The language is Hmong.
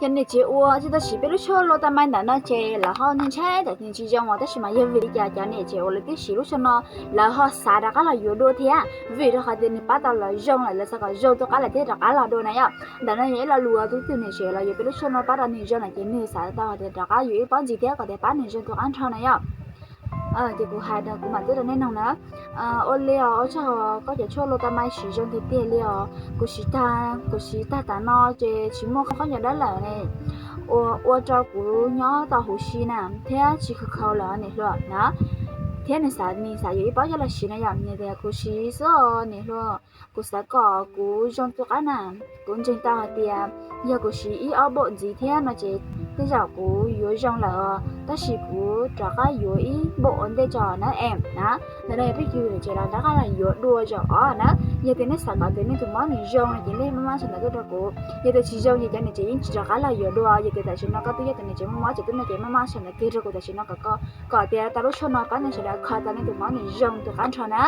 Cov niam tsev uas tsis tau siv peb lub tshuaj Lotus Mai ntawm no ces lawv ho ntshai ntshai txawm nws tsis zoo os, tab sis mas yog vim li cas cov niam tsev uas lawv twb siv lub tshuaj no lawv ho xav rov qab los yuav dua thiab? Vim rau qhov tias nws pab tau lawv zoo lawm, lawv xav kom zoo tus qab lawm thiaj rov qab los dua na yom. Ntawm no yog ib lo lus tus twg niam tsev los yuav peb lub tshuaj no pab rau nws zoo lawm ces nws xav tau hais tias rov qab yuav ib pob ntsis thiab kom tias pab nws zoo tus qab nrho na yom. Ces kuv hais rau kuv mam twb rau nej noog na. Ua li os, ua tsaug, koj cov tshuaj Lotus Mai siv zoo tiag tiag li os. Kuv siv tag, kuv siv tag tam no ces tsis muaj khaub ncaws dawb lawm ne, ua rau kuv nyob tau huv si na thiab tsis khaus khaus lawm niam hluas na. Thiab nws xav, nws xav yuav ib pob coj los siv na yom, nws tias kuv siv xwb os niam hluas, kuv xav kom kuv zoo tus qab na. Kuv ntseeg tau hais tias yog kuv siv ib ob npaum ntxiv thiab no ces tej zaum kuv yuav zoo lawm os, tab sis kuv rov qab yuav ib npaum ua ntej tso na em na. Ntawm no yog peb cov niam tsev los rov qab los yuav dua zaum ob na. Yog tias nej xav kom tias nej tus mob nws zoo no ces nej maj maj sau ntawv tuaj rau kuv, yog tias tsis zoo ces cov niam tsev yeej tsis rov qab los yuav dua. Yog tias tam sim no koj twb yog tus niam tsev muaj mob ces twb no ces maj maj sau ntawv kiag rau kuv tam sim no kom, kom tias tau lub tshuaj no pab nej sawv daws kho tau nej tus mob nws zoo tus qab nrho na.